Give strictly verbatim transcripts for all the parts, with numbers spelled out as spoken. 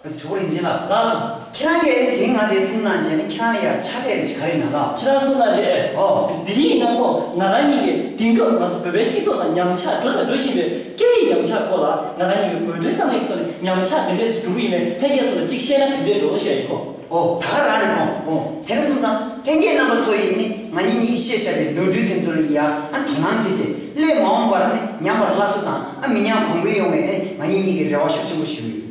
གྲོགས་པོ་རིན་ཆེན་ལགས། ལགས། ཁྱེད་རང་གིས་དེ་རིང་ང་དེ་གསུང་གནང་བྱས་ནས་ཁྱེད་རང་ལ་ཡ་ཕྱག་ལས་རེ་ཞིག་ག་རེ་གནང་ལགས། ཁྱེད་རང་གསུང་གནང་བྱས། ཨོ། དེ་རིང་ཡིན་ན་ཁོ་ང་རང་གཉིས་ཀྱིས་དེང་སྐབས་ང་ཚོ་བོད་པའི་སྤྱི་ཚོགས་ནང་ཉམས་ཆག་འགྲོ་དང་འགྲོ་བཞིན་པའི་སྐད་ཡིག་ཉམས་ཆག་སྐོར་ལ་ང་རང་གཉིས་ཀྱིས་དགོད་བྲོའི་གཏམ་གླེང་ཐོག་ནས་ཉམས་ཆག་དེ་འདྲས་སུ་འགྲོ་གི་ཡིན་པས་ལྷན་རྒྱས་ཚོ་ལ་གཅིག་བཤད་ན་ག་འདྲས་འགྲོ་ཞེས་ཡིན་ཁོ། ཨོ། ད་ག་རང་རེད་ཁོང་། ཨོ། དེ་འདྲ་སོང་ཙང་ལྷན་རྒྱས་རྣམ་པ་ཚོ་ཡིས་ནི་ང་གཉིས་གཉིས་ཀྱིས་བཤད་བཞག་པའི་ནོར་འཁྲུལ་དེ་ཚོ་ལ་ཡ་ཨ་དོ་སྣང་བྱེད་ཅེས་སླད་མ་འོངས་པར་ནི་ཉམས་པར་སླར་གསོ་དང་ཨ་མི་ཉམས་གོང་འཕེལ་ཡོང་བའི་ཨ་ང་གཉིས་གཉིས་ཀྱིས་རེ་བ་ཤུགས་ཆེན་པོ་ཞུ་གི་ཡོད།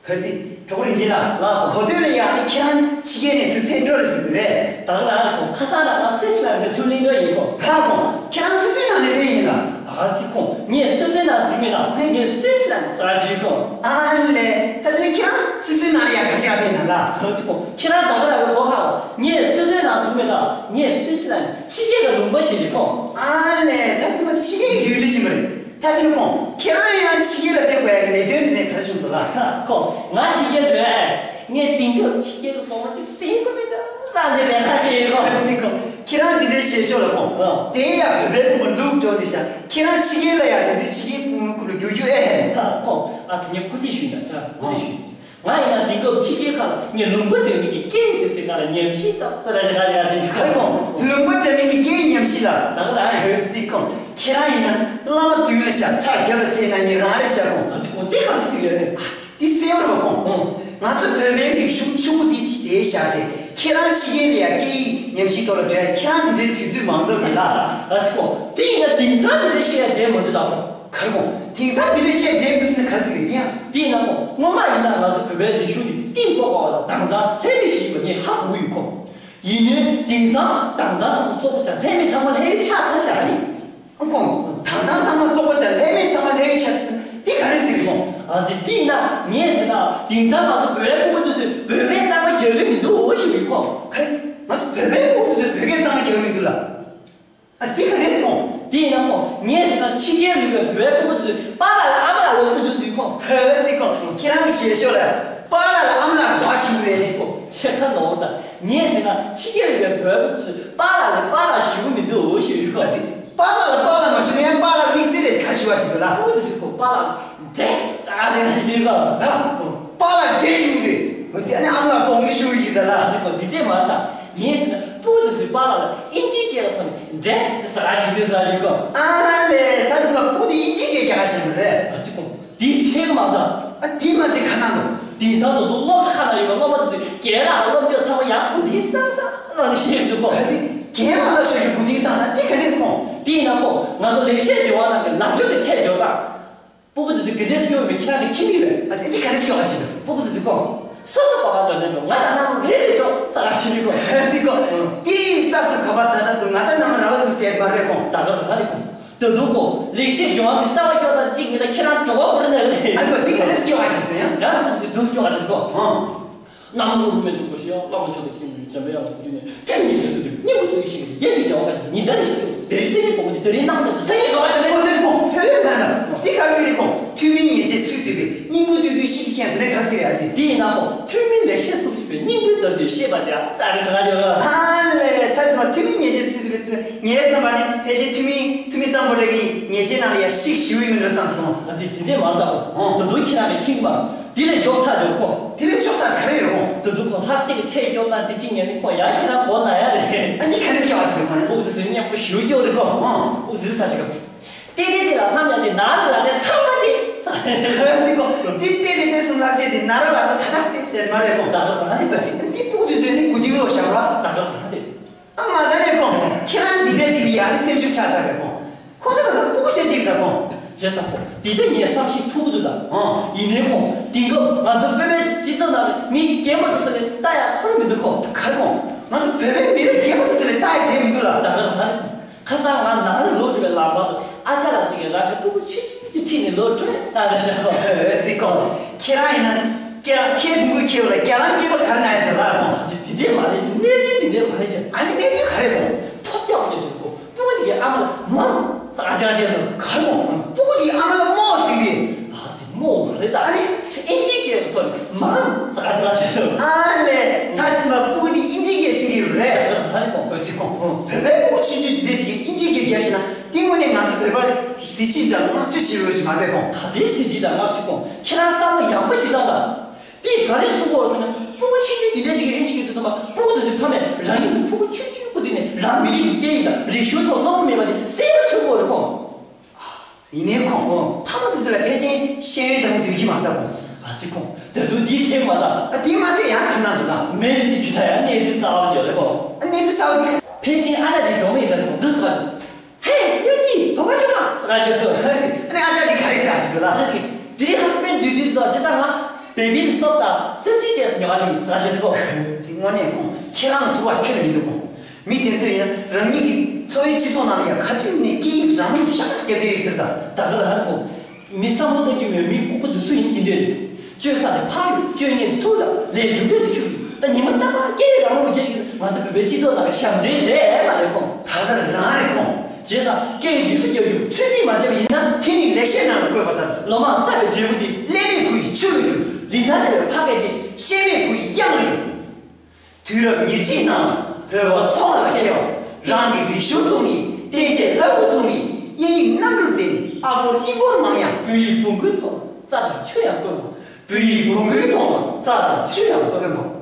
ཧ་ཙི། གྲོགས་པོ་རིན་ཆེན་ལགས། ལགས། གོ་ཐོས་ལ་ཡང་ནི་ཁྱེད་རང་ཕྱི་རྒྱལ་ནས་ཚུར་ཕེབས་འགྲོ་རེད་ཟེར་གི་རེད། ད་ག་རང་རེད་ཁོ། ཁ་སང་རང་ང་སུད་སི་ལན་ནས་ཚུར་གླེང་འགྲོ་ཡིན་ཁོ། ལགས་ཁོ། ཁྱེད་རང་སུད་སིའི་ནང་ནས་ཕེབས་ཡིན་ལ། ཨ་ཙི་ཁོ། ངས་སུད་སིའི་ནང་ཟིན་མེད་ལ། ངས་སུད་སི་ལན་ཟ་ཅིག་ཁོ། ཨ་ལེ། ད་ཅི་ཁྱེད་རང་སུད་སིའི་ནང་ལ་ཡང་ག་ཅིག་ཕེབས་ན་ལ། ཨ་ཙི་ཁོ། ཁྱེད་རང་ད་ག་རང་རེད་གོ་ཁ། ངས་སུད་སིའི་ནང་ཟིན་མེད་ལ། ངས་སུད་སི་ལན་ཕྱི་རྒྱལ་གྱི་ལུང་པ་ཞིག་རེད་ཁོ། ཨ་ལེ། ད་ཅི་ཁོ་ཕྱི་རྒྱལ་གྱི་ཡུལ་གྲུ་ཞིག་མ་རེད། ད་ཅི་ཁོང་ཁྱེད་རང་ཡང་ཕྱི་རྒྱལ་ལ་ཕེབས་དགོས་ཡག་གི་ལས་དོན་དེ་ནས་ག་རེ་བྱུང་སོང་ལ། ཁོང་ང་ཕྱི་རྒྱལ་འགྲོ་ཡ། ངས་དེང་སྐབས་ཕྱི་རྒྱལ་གྱི་བུ་མོ་ཅིག་སེམས་ཁོ་མི་འདུག་བསམ་ནས་ལས་ཀ་བྱེད་ཡོད་ཁོ། ཁྱེད་རང་དེ་འདྲའི་བཤད་ཤོག་ལ་ཁོང་། ཨ། དེ་ཡང་བོད་པའི་བུ་མོ་ལུག་འགྲོ་ནས་ཤག་ཁྱེད་རང་ཕྱི་རྒྱལ་ལ་ཡ་དེ་དུས་ཕྱི་རྒྱལ་བུ་མོའི་ཁུལ་ལ་རྒྱུག་རྒྱུ་ཨེ་ཧེ། ཁོང་ཨ་ཁོ་ངས་སྐུ་དྲིན་ཞུས་ན་ཁྱེད་རང་སྐུ་དྲིན་ཞུས། ང་ཡིན་ན་དེང་སྐབས་ཕྱི་རྒྱལ་ཁག་ལ་ངས་ལུང་པ་འདྲ་མིན་གྱི་སྐད་ཡིག་དེ་ཟེར་ག་ལ་ཉམས་ཞིབ་ཏག་ཏག་ར་ཞིག་ར་ཞིག་ར་ཞིག་ག་རེ་ཁོང་ལུང་པ་འདྲ་མིན་གྱི་སྐད་ཡིག་ཉམས་ཞིབ་ལ། ད་ག་རང་ཡོད་རྩིས་ཁོང་ཁྱེད་རང་ཡིན་ན་བླ་མ་དུས་ལ་ཤག་ཕྱག་རྒྱབ་ལ་ཚེ་ན་ཉིན་རང་རེད་ཤག་ཁོང་། ཨ་ཙི་ཁོང་དེ་ག་རེ་ཟེར་ཡོད་རེད། དེ་གསལ་བོ་རེད་པ་ཁོང་། ཨོ། ང་ཚོ་བོད་པའི་རིག་གཞུང་ཕྱུག་པོ་འདི་དེ་བཞག་རྗེས་ཁྱེད་རང་ཕྱི་རྒྱལ་ལ་ཡ་སྐད་ཡིག་ཉམས་ཞིབ་ཐོག་ལ་འགྲོ་ཡ་ཁྱེད་རང་དེ་འདྲའི་དུས་ཚོད་མང་འདུག་གི་ལ། ཨ་ཙི་ཁོང་དེ་ཡིན་ན་དེང་སང་དེ་འདྲ་བཤད་ཡ་བསྡད་མ་འདུག་ལ་ཁོང་། གར་ཁོང་། དེང་སང་འདི་འདྲ་བཤད་བསྡད་འདུག་ཟེར་ན་ག་རེ་ཟེར་གི་ཡིན་ཡ། དེ་ཡིན་ན་ཁོང་སྔོན་མ་ཡིན་ན་ང་ཚོ་བོད་པའི་རིག་གཞུང་འདི་གཏིང་དཔོག་དགོས་པ་དང་དྭངས་གཙང་ལྷད་མེད་ཞིག་ཡིན་པ་ངས་ཧ་གོ་ཡོད་ཁོང་། ཡིན་ནའི་དེང་སང་དྭངས་གཙང་ཚང་མ་བཙོག་པ་ཆགས་ལྷད་མེད་ཚང་མ་ལྷད་ཆགས་ཚར་ཤག་ཨ་ནི། ཨ་ཁོང་། དྭངས་གཙང་ཚང་མ་བཙོག་པ་ཆགས་ལྷད་མེད་ཚང་མ་ལྷད་ཆགས་ཟེར་དེ་ག་རེ་ཟེར་གི་ཁོང་། ཨ་ཙི་དེ་ཡིན་ན་ངས་ཟེར་ན་དེང་སང་ང་ཚོ་བོད་པའི་སྤུ་གུ་དེ་ཚོས་བོད་སྐད་གཙང་མ་རྒྱག་གི་མི་འདུག་ཞུ་གི་ཁོང་། ག་རེ། ང་ཚོ་བོད་པའི་སྤུ་གུ་དེ་ཚོས་བོད་སྐད་གཙང་མ་རྒྱག་གི་མི་འདུག་ལ། ཨ་དེ་ག་རེ་སོང་། དེ་ཡིན་ན་ཁོ་ངས་ཟེར་ན་ཕྱི་རྒྱལ་ཡོད་པའི་བོད་པའི་སྤུ་གུ་ཚོས་པཱ་ལགས་ལ་ཨ་མ་ལགས་ལབ་ཀྱི་འདུག་ཟེར་ཁོ། ཧེ་ཙི་ཁོ་ཁྱེད་རང་གི་ཞལ་ཤོག་ལ་པཱ་ལགས་ལ་ཨ་མ་ལགས་ག་ཞུ་གི་རེད་ཁོ། ཁྱེད་ཁ་ནོར་ད། ངས་ཟེར་ན་ཕྱི་རྒྱལ་ཡོད་པའི་བོད་པའི་སྤུ་གུ་ཚོས་པཱ་ལགས་ལ་པཱ་ལགས་ཞུ་གི་མི་འདུག་ཞུ་གི་ཁོ། ཨ་ཙི་པཱ་ལགས་ལ་པཱ་ལགས་མ་ཞུ་ན་ཡང་པཱ་ལགས་དམིགས་བསལ་རེ་ཞིག་ག་ཞུ་བ་ཞིག་འདུག་ལ། སྤུ་གུ་ཚོས་ཁོ་པཱ་ལགས་འདྲེ་ཟ་ཞེས་ཞུ་གི་ལ། པཱ་ལགས་འདྲེ་ཞུ་གི་རེད། འོ་དེ་ཨ་ནི་ཨ་མ་ལགས་གདོང་གི་ཞུ་གི་ཡིན་ད་ལ། ཨ་ཙི་ཁོ་འདི་འདྲས་མ་རེད་ད། ངས་ཟེར་ན་སྤུ་གུ་དེ་ཚོས་པཱ་ལགས་ལ་ཨིན་ཇིའི་སྐད་ལ་ཐོག་ནས་འདྲེ་ཟ་ག་ཅིག་འདུག་ཟེར་གྱི་ཁོ། ཨ་ལས་ད་ཟེར་ན་སྤུ་གུ་དེ་ཨིན་ཇིའི་སྐད་རྒྱག་ག་ཤེས་ནི་རེད། ཨ་ཙི་ཁོ། དེའི་ཚེ་གི་མ་གཏོགས། ཨ་དེ་མ་ཚད་ག་ན་འདུག་དེང་སང་ད་དུང་སློབ་གྲྭ་ཁག་ན་ཡོད་པའི་སློབ་མ་དེ་ཚོས་རྒན་ལགས་ལ་སློབ་སྦྱོང་ཚང་མ་ཡང་གོ་དེང་སང་སང་ལབ་ནས་བཤད་ཀྱི་འདུག་གོ། ཨ་ཙི་རྒན་ལགས་ལ་ཆོས་ཀྱི་གོ་དེང་སང་སང་དེ་ག་འདྲས་སོང་། དེ་ཡིན་ན་ཁོ་ང་ཚོ་ལེགས་བཤད་ལྗོན་དབང་ནང་གི་ལམ་སྟོན་གྱི་ཁྲལ་འཇོག་སྟངས། སྤུ་གུ་དེ་ཚོས་ག་འདྲས་སྐྱོ་བའི་ཁྱེད་རང་གི་ཁྱིམ་མི་རེད། ཨ་ཙི་དེ་ག་འདྲས་སྐྱོ་བ་ཅིག་འདུག་སྤུ་གུ་དེ་ཚོས་ཁོ། སོ་སོ་ག་པར་འགྲོ་ནས་འགྲོ་ང་དང་ནམ་རེ་རེ་འགྲོ་ས་ག་ཅིག་རེད་གོ། ཨ་ཙི་ཁོ། དེ་ས་སོ་ག་པར་ད་ན་འདུག་ང་དང་ནམ་ར་ལ་འདུག་ཟེར་མ་རེད་ཁོ། ད་ག་རང་རེད་ཁོ། ད་དུང་ཁོ་ལེགས་བཤད་ལྗོན་དབང་གི་རྩ་བ་སྐྱོ་སྟངས་གཅིག་ཡིན་ད་ཁྱེད་རང་གྲོད་ཁོག་ཁོ་རེ་ནས་རེད། ཨ་ཁོ་འདི་ག་རེ་སྐྱོ་བ་ཞིག་ཟེར་ཡང་། ཡང་ཁོ་ཚོས་སྡུག་སྐྱོ་བ་ཞིག་གོ། ཨང་། གནམ་ལོ་རུ་མེ་འཇུག་པ་ཞེས་བླ་མ་མཆོག་དང་ཁྱིམ་མི་འཇམ་པའི་དབྱངས་ལ་གུས་བཏུད་ནས་ཐུགས་ཉིད་ཀྱི་ཚུལ་དུ་སྙིང་པོ་ཐུགས་ཤིག་ཡེ་འདི་བྱ་བ་ཉི་ཟླ་རེ་ཞིག་ཏུ་དེ་རིང་སེང་གེ་བུ་མོ་འདི་དེ་རིང་གནམ་ལ་སེང་གེ་ག་བ་དེ་ལས་ཁོ་ཚོས་ཁོ་ཐོས་ལེན་ག་ན་འདི་ག་ཟེར་རེད་ཁོ་ཐུན་མིན་ཉེས་ཆད་ཚུལ་བཏུས་པའི་སྙིང་པོ་ཐུགས་དུས་ཤིག་མཁྱེན་ཟེར་ནས་ག་ཟེར་རེད་ཨ་ཙི། འདི་ཡིན་ན་ཁོ་ཐུན་མིན་ལེགས་བཤད་སུམ་ཅུ་པའི་སྙིང་པོའི་བརྡ་དུས་ཤེས་པ་ཅི་ཨ་ས་རེ་ས་ག་ཅི་ཨ་ལས་ཐ་ཚི་མ་ཐུན་མིན་ཉེས་ཆད་ཚུལ་བཏུས་པའི་སུ་ངའི་བསམ་པ་ནི་ཕལ་ཆེར་ཐུན་མིན་ཐུན་མིན་སམ་བྷོ་ཊ་གི་ཉེས་ཆད་ནང་ལ་ཡ་ཤིག་ཞིའུ་ཡིན་མིན་འགྲོ་བསམ་སོང་། ཨ་ཙི་དེ་འདྲས་མ་འདའོ། ཨོ། ད་དུང་ཁྱེད་རང་གི་ཁྱིམ་པ། དེ་ལས་ཆོག་ཚར་ཆོག་གོ། དེ་ལས་ཆོག་ཚར་ག་རེ་ཡོད་རུང་། ད་དུང་ཁོ་ལྷག་བཅས་ཀྱི་ཁྲལ་སྐྱོབ་ན་དེ་གཅིག་ཉན་ནི་ཁོ་ཡང་ཁྱེད་རང་གོ་ན་ཡ་རེད། ཨ་ནི་ག་རེ་སྐྱོ་བ་ཞིག་མ་རེད། ཕུག་དེ་ཚོའི་སྙན་པོ་ཞུ་སྐྱོ་རེད་གོ། ཨོ། ཕུག་ཟིལ་ཚར་ཞིག་ག་ཏེ་ཏེ་ཏེ་ལ་ལྷམ་ཡང་དེ་ནང་ལ་ལ་ཚེ་ཚང་མ་དེ། ཨ་ཙི་གོ། དེ་ཏེ་ཏེ་ཏེ་གསུམ་ལྷག་བཅས་དེ་ནང་ལ་ལ་ས་ཐ་ཐག་ཏེ་ཟེར་མ་རེད་གོ། ད་ག་ག་རེད། ཨ་ཙི་དེ་ཕུག་དེ་ཚོའི་ནི་གུ་དིང་ལོ་ཞབས་ར། ད་ག་ག་རེད། ཨ་མ་ད་རེ་ཁོང་ཁྱེད་རང་འདི་འདྲ་ཅིག་ལ་ཡང་ནི་སེམས་ཤུགས་ཆག་ཚར་རེད་ཁོང་། ཁོང་ཚོ་ད་ལྟ་སྤུ་གུ་ཤ་ཅིག་ད་ཁོང་། བྱས་ས་ཁོང་འདི་ལྟ་ངས་བསམ་ཤེས་ཐུབ་ཀྱི་འདུག་ད། ཨང་། ཡིན་ནའི་ཁོང་དེང་སྐབས་ང་ཚོ་བོད་པའི་སྤྱི་ཚོགས་ནང་མི་རྒན་པ་དེ་ཚོ་ལས་ལྟ་ཡག་ཁོར་མི་འདུག་ཁོང་། ག་རེ་ཁོང་ང་ཚོ་བོད་པའི་མི་རབས་རྒན་པ་དེ་ཚོ་ལས་ལྟ་ཡག་བསྡད་མི་འདུག་ལ། ད་ག་རང་རེད་ཁོང་། ཁ་སང་ང་ནང་ལ་ལོག་འགྲོ་བའི་ལམ་བར་དུ་ཨ་ཅག་ལགས་ཅིག་གིས་རང་གི་སྤུ་གུ་ཆུང་ཆུང་ཅིག་ཁྲིད་ནས་ལོག་འགྲོ་ཡ་ལྟ་རེ་ཤག་ཁོང་། ཨེ་ཙི་ཁོང་། ཁྱེད་རང་ཡིན་ན། ཀྱ་ཁྱེད་ཕྲུ་གུ་ཁྱེད་ལ་རྒྱ་ལམ་སྐྱེས་པ་ག་རེ་ན་ཡོད་ལ་ཁོང་། དེ་འདྲས་མ་རེད་ཤག་གནས་ཚུལ་དེ་འདྲས་མ་རེད་ཤག་ཨ་ནི་གནས་ཚུལ་ག་རེ་ཁོང་། ཐོབ་རྒྱག་པ་གནས་ཚུལ་ཁོ་སྤུ་གུ་དེ་གའི་ཨ་མ་ལ་མམ་ཟེར་ཨ་ཅག་བྱས་སོང་། ག་རེ་ཁོང་། སྤུ་གུ་དེ་གའི་ཨ་མ་ལ་མོ་ཟེར་གི་ཨ་ཙི་མོ་མ་རེད་ད། ཨ་ནི་ཨིན་ཇིའི་སྐད་ཐོག་ནས་མམ་ཟེར་ཨ་ཅག་བྱས་སོང་། ཨ་ལས་ད་ཕྱི་མ་སྤུ་གུ་དེ་ཨིན་ཇིའི་སྐད་ཤེས་ཀྱི་ཡོད་རེད། ག་རེ་ཁོང་། ཨ་ཙི་ཁོང་། བོད་པའི་སྤུ་གུ་ཆུང་ཆུང་དེ་འདྲས་ཅིག་གིས་ཨིན་ཇིའི་སྐད་རྒྱབ་ཤེས་ན། དེ་དངོས་གནས་ང་ཚོ་བོད་པ་གཟི་བརྗིད་དང་བསྔགས་བརྗོད་བྱེད་འོས་ཀྱི་མ་རེད་ཁོང་། ད་ལྟའི་གཟི་བརྗིད་དང་བསྔགས་བརྗོད་ཁོང་། ཁྱེད་རང་བསམ་བློ་ཡག་པོ་ ཞིག་བཏང་དང་། དེས་ག་རེ་མཚོན་གྱི་ཡོད་ཟེར་ན། སྤུ་གུ་ཆུང་ཆུང་དེ་འདྲ་ཅིག་གི་རིན་ཅིག་གི་དུས་ཙམ་པ། སྤུ་གུ་དེ་ཚོའི་ཕ་མས་རང་ཉིད་ཀྱི་ཕྲུ་གུ་ཆུང་ཆུང་པོ་དེ་ནས་རང་མི་རིགས་ཀྱི་སྐད་ཡིག་དང་རིག་གཞུང་ཐོག་སློབ་མ་མེད་པ་དེ་གསལ་པོ་མཚོན་གྱི་ཡོད་རེད་ཁོང་། ཡིན་ནའི་ཁོང་། ཨོ། ཕ་མ་དེ་ཚོ་ལ་ཕལ་ཆེར་ཤེས་ཡོན་དང་འཛུལ་གྱི་མ་རེད་ད་ཁོང་། ཨ་ཙི་ཁོང་། ད་དུང་འདིའི་ཚེ་མ་ད། ཨ་དེ་མ་ཚད་ཡང་ཁ་ནང་དུ་ད། མེད་ནི་གི་ད་ཡང་གནས་ཚུལ་གསར་པ་ཅིག་ཡོད་རེད་ཁོང་། ཨ་གནས་ཚུལ་གསར་པ་དེ། ཕལ་ཆེར་ཨ་ཅག་དེ་འགྲོ་མི་ཡིན་ཟེར་ཁོང་འདུག་ཟེར་བ་ཞིག་ཧེ་སྨྱོ་སྐྱིད་བོད་པ་ཁྱོད་ལ་ཟེར་བ་ཞིག་སོ། ཨ་ནི་ཨ་ཅག་དེ་ག་རེ་ཟེར་བ་ཞིག་འདུག་ལ། ཨ་ཅག་དེ་དེ་རིང་ཧ་སི་པན་ཌི་ཡུ་ཊི་འདུག་ཅི་ཙང་ང་བེ་བིན་སོབ་དང་སེར་ཅིག་དེ་ཉོ་བ་རིང་ཟེར་བ་ཞིག་སོ། ཨ་ཙི་དངོས་གནས་ཁོང་ཁྱེད་རང་ལ་ཐུག་པ་ཁྱོན་ནས་མི་འདུག་ཁོང་། མི་དེ་ཚོ་ཡིན་ན་རང་ཉིད་ཀྱི་འཚོ་བའི་སྤྱི་ཚོགས་ནང་ལ་ཡང་ག་དུས་ནས་སྐད་ཡིག་རང་མོས་ཤ་སྟག་རྒྱབ་བསྡད་ཡོད་ཟེར་ད། ད་ག་ལ་ཧར་གོ། མི་བསམ་བློ་གཏོང་རྒྱུ་མེད། མི་ལྐུགས་པ་དེ་སུ་ཡིན་དེ་འདྲས་རེད། སྤྱོད་ས་ནས་ཕར་ཡོང་། སྤྱོད་ངན་དེ་ཚུར་ལ་ལས་རྒྱུ་འབྲས་དེ་ཤུགས་ཡོད། ད་ཉི་མ་རྟག་པར་སྐད་ཡིག་རང་མོས་རྒྱག་གི་རེད། ང་ཚོ་བོད་པའི་སྤྱི་ཚོགས་ནང་གི་ཞབས་འདྲེན་རེད་མ་རེད་ཁོང་། ད་ག་རང་རེད་ཁོང་། བྱས་ཙང་སྐད་ཡིག་འདི་ཚོ་རྒྱག་རྒྱུ་ཚོད་འཛིན་མ་བྱས་པ་ཡིན་ན། དེ་ནི་ལེགས་བཤད་ནང་ལ་བཀོད་པ་ལྟར། ལོ་མང་བསགས་པའི་འབྲས་བུ་འདི། ཀླད་མེད་བུ་ཡི་ཆུ་ལ་གྱུར། རིན་ཐང་མེད་པའི་ཕ་སྐད་འདི། ཤེས་མེད་བུ་ཡི་གཡང་ལ་གྱུར། དུས་རབས་ཉེར་གཅིག་ནང་བོད་པ་ཚོགས་ལ་ཁེལ་བ། རང་གི་རིག་གཞུང་བཙོང་ནི། བསྟན་བཅོས་ལྷ་སྐུ་བཙོང་ནི། གཡས་གཡོན་གནམ་གྲུར་བསྡད་ནི། ཨ་སྒོར་གཉིས་སྒོར་མང་ཡང་། བོད་ཡིག་བོང་གུའི་ཐོག་ལ་རྩྭ་དང་ཆུ་ཡང་དཀོན་མོ། བོད་ཡིག་བོང་གུའི་ཐོག་ལ་རྩྭ་དང་ཆུ་ཡང་དཀོན་མོ།